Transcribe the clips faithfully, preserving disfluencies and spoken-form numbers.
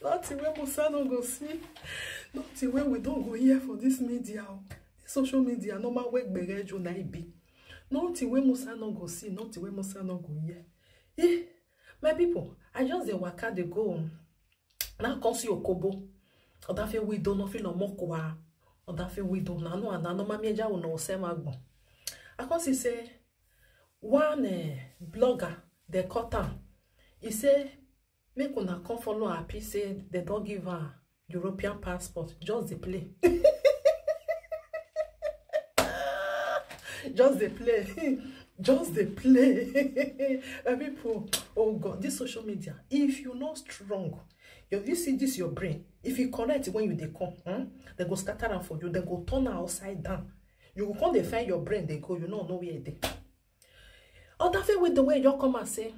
Nothing wey Musa no go see, nothing wey we don go hear for this media o. This social media, normal wey gbere jo na e be. Nothing wey Musa no go see, nothing wey Musa no go hear. Eh, my people, I just dey waka dey go. Now come see Okobo. Odafe widow no feel no more kwa. Odafe widow na no na no mami eja wo no se ma gbon. I come see say one eh, blogger dey cut am. He say make una come follow her, say they don give her European passport. Just dey play. Just dey play. Just dey play. My people, oh God, this social media, if you no strong, you, you see this your brain, if you correct when you dey come, hmm, they go scatter am for you, they go turn am upside down. You go come dey find your brain dey go, you no know where e dey. Odafe widow wey just come and say,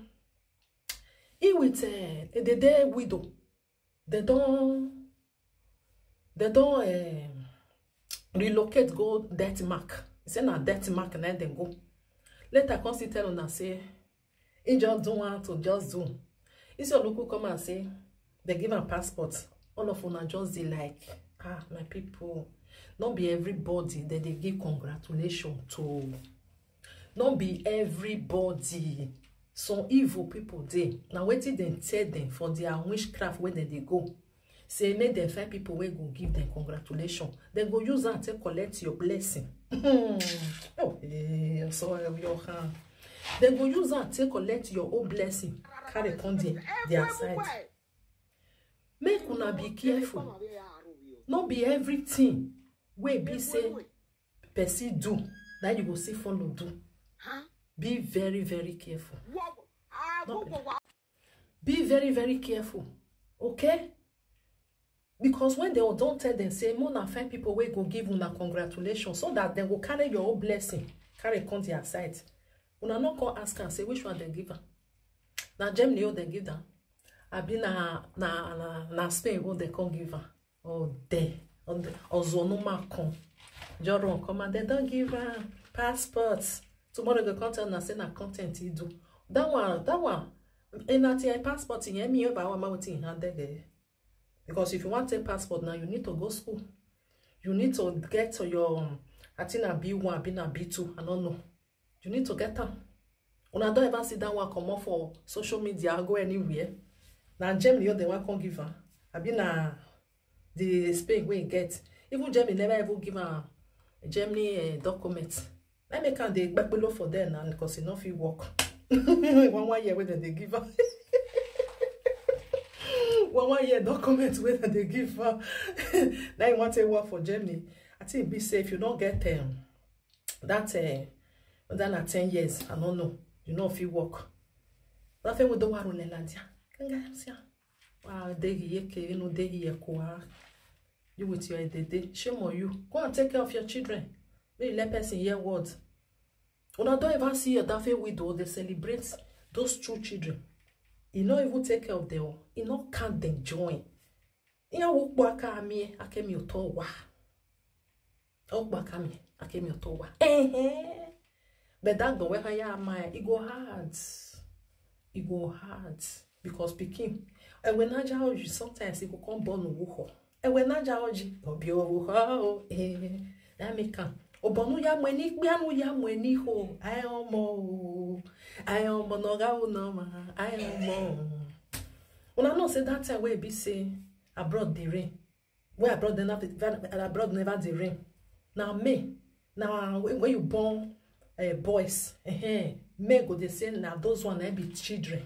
he with uh, the day widow, they don they don um, relocate go Denmark. He say na Denmark na dem go. Later come still tell una say he just do one to just do. He say Oluku come and say they give am passport. All of una just dey like, ah, my people, no be everybody that they give congratulation to. No be everybody. Some evil people dey. Na wetin dem tell dem for their witchcraft wey dem dey go. Say make dem find people wey go give dem congratulation. Dem go use am take collect your blessing. Oh, eh, so your hand. Dem go use am take collect your own blessing. Carry come there, their side. Make una be careful. No be everything wey be say person do, that you go see follow do. Be very, very careful. Be very, very careful. Okay? Because when they don't tell them, say, Mona find people wey go give una congratulations so that they go carry your own blessing, carry come their side. Una no come ask and say which one they give her. Now Germany, oh, they give them. I be na na na, na Spain, oh, they come give her. Oh, they. Oh, they. Ozonuma come. Joron come and they don't give her passport. Tomorrow they come tell una say na content he do. That one, that one. In that your passport in me, but one wetin hand there. Because if you want a passport now, you need to go school. You need to get your, um, I think a B one, I been a B two, I don't know. You need to get am. Una don ever see that one comot for social media, go anywhere? Na Germany, you the one come give am. I been a the Spain wey e get. Even Germany never even give am Germany uh, document. Let me can dey gbekpelo for there now because e no fit work. One one year wey dem dey give am. One one year document wey dem dey give am. Now you want to work for Germany. I think be safe. You don't get um, that uh, whether na ten years. I don't know. You know if you work. Nothing we don't want to Nadia. Can I see? Wow, dey here, you know, dey here, kwa. You with your day. Shame on you. Go and take care of your children. May you let person hear word. Una don't ever see your daffy widow. They celebrate those two children. He not even take care of them. He not count them join. He not walk back at me. I came your tall wa. Walk back at me. I came your tall wa. Eh eh. But that go where I am. It go hard. It go hard because picking. And when I you sometimes it go come born wuho. And when I you obi wuho eh. That make come. Obonu ya mweni kpianu ya mweni ho. I omo o. I omo no ga no ma. I omo. Una know say that time wey be say abroad dey rain. Wey abroad never abroad never dey rain. Now me, now when you born uh, boys, uh, men go dey say na those one na be children.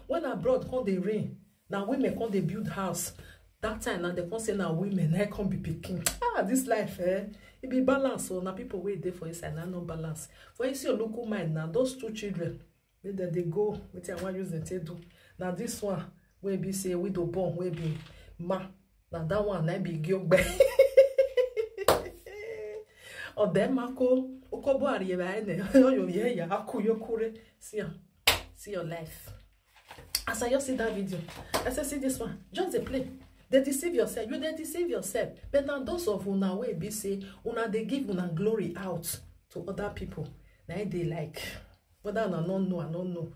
When abroad come dey rain, now women come dey build house. That time now they come say na women na come be pikin. Ah, this life eh, e be balance o. Na people wey dey for inside na no balance. For you see your local mind now, those two children, make dem dey go wetin I wan use dem take do. Na this one wey be say widow born wey be ma, na that one na be giogbe. Odemako okobo arieba ene oyo ye ya aku yokure. See am, see your life. As I just see that video, I say see this one, just dey play. They deceive yourself, you dey deceive yourself. But now those of una wey be say una dey give una glory out to other people, na e dey like whether una no know, I no know.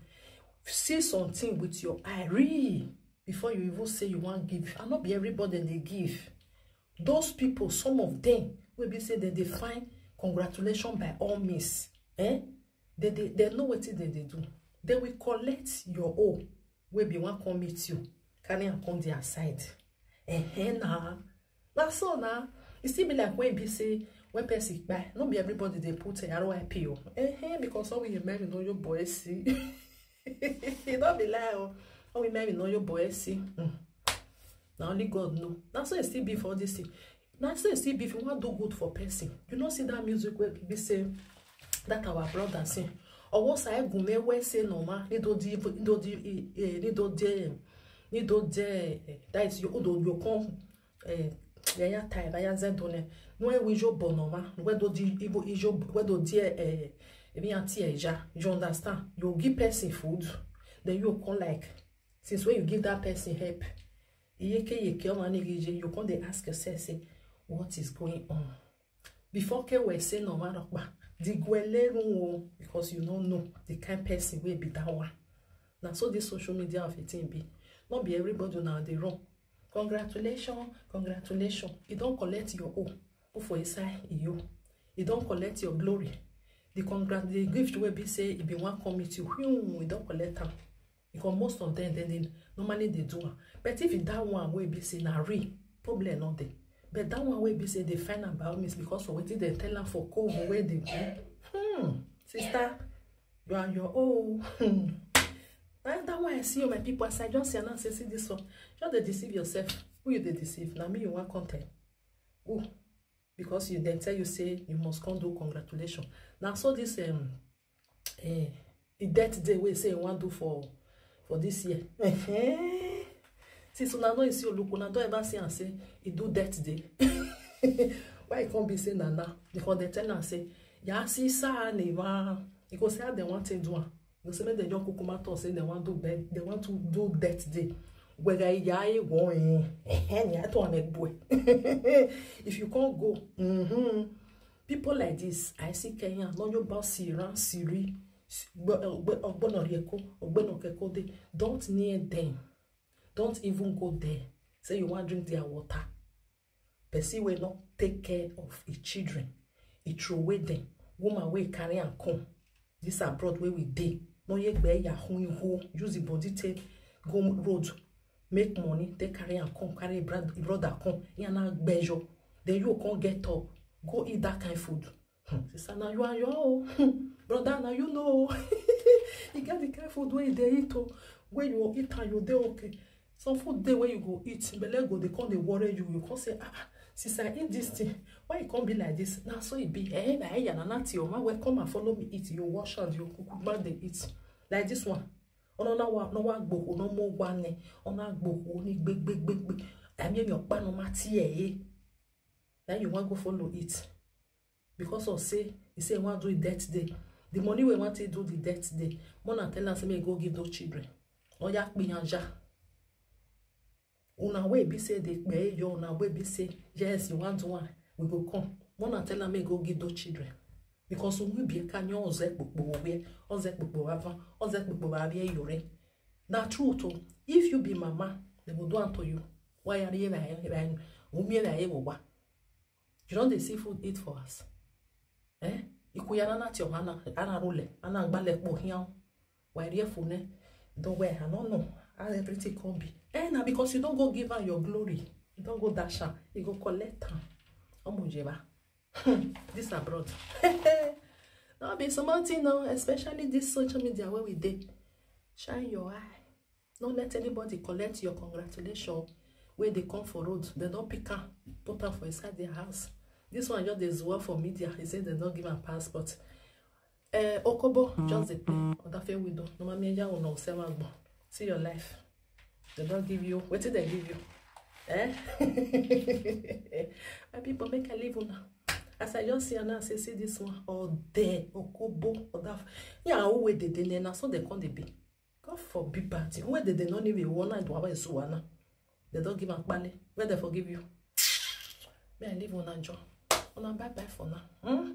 see something with your eye, real, before you even say you wan give. And not be everybody they give. Those people, some of them will be say that they find congratulation by all means. Eh? They, they, they know what they, they do. They will collect your own. Will be one come meet you, carry and come their side. Eh, eh, na. Na so na. It still be like when be say, when person buy, not be everybody they put a R O I P O. Eh, eh, because all we marry no your boy see. It don't be lie. Oh. All we marry no your boy see. Mm. Now only God know. That's why it still be for this thing. Now say see if you want do good for person, you know, see that music where be say that our brother sing. Or what say gume where say no ma ni do di ni do di ni do di ni do di that is you do you come eh yaya time yaya zendone no e wijo bonoma where do di ibo ijo where do di eh ebi anti eja. You understand? You give person food, then you come like, since when you give that person help, yeke yeke o mani gije, you come dey ask yourself say, what is going on? Before ke we say no man okpa, di gwele run o, because you no know the kind person wey be that one. Na so this social media of a thing be. Not be everybody now dey run. Congratulations, congratulations. You don collect your own. Put for inside you. You don collect your glory. The congrat the gift wey be say e be one come meet you. Whew, you don collect am. Because most of them, then they normally they do am. But if that one wey be say na real, problem not there. But that one wey be say they find am by all means because of wetin they tell am for cold wey they do. Hmm, sister, you are your own. Hmm. And that one I see you, my people, as I just see and say, see this one. Just dey deceive yourself. Who you dey deceive? Na me you want content. Who? Because you then tell you say you must come do congratulation. Now so this um eh, the death day we say you want do for for this year. See, so now no you see Oluku, now don't ever see and say he do death day. Why it can't be say na now? Because they tell am say, ya see sa ni ma. He go say how they want to do am. You go say make they just kukuma talk say they want to bed, they want to do death day. Whether ya e go in, eh, ya to am boy. If you can't go, mm-hmm. People like this, I see Kenya, no you boss Iran, Siri, Ogbono Rieko, Ogbono Kekode. Don't near them. Don't even go there. Say you want drink their water. Person wey no take care of his children, he throw away them. Woman wey carry am come. This abroad wey we dey. No ye gbe ya hun ihu. Use the body take go road, make money, take carry am come, carry brother come. He na gbejo. Then you come get up, go eat that kind food. Hmm, sister, now you are your own. Hmm, brother, now you know. You get the kind food where they eat, oh, where you eat and you dey okay. Some food dey where you go eat, belle go they come they worry you. You come say, ah, ah, since I eat this thing, why it can't be like this? Now so it be. Eh, na eh, na na ti o ma we come and follow me eat. You wash and you cook, man they eat like this one. Ono na wa no wa gboko no mo wa ne. Ona gboko ni gbe gbe gbe gbe. I mean your pa no ma ti eh. Now you want go follow it. Because of say he say he want do the death day. The money we want to do the death day. Mona tell us me go give those children. Oya piyanja. Una wey be say they pay you, una wey be say yes, you want one, we go come. Mona tell am make go give those children. Because we be can you oze kpokpo we, oze kpokpo baba, oze kpokpo baba yore. Na true to, if you be mama, they go do unto you. Why are you like, like, umi like, you know they see food eat for us. Eh? Ikuyana na ti ohana, ana rule, ana gbale po hian. Why are you for ne? Don't wear, I don't know how everything can be. Eh, now because you don't go give her your glory, you don't go dash her, you go collect her. Omujeba. This abroad. Now be something now, especially this social media where we dey. Shine your eye. No let anybody collect your congratulation where they come for road. They don't pick up, put up for inside their house. This one just is well for media. He said they don't give a passport. Uh, Okobo, just the pay. Or that fair window. No, mommy, ya will know. See your life. They don't give you. What did they give you? Eh? My people make a live now. As I just see and I say, see this one. Or there, Okobo, or that. Yeah, who wait the day now? So they come the be. God forbid bad thing. Where they, they not even one night do our suana. They don't give a pale. Where they forgive you? May I live on a job. On a bye bye for now. Hmm?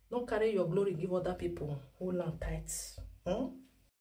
Don't carry your glory, give other people. Hold on tight. Hmm?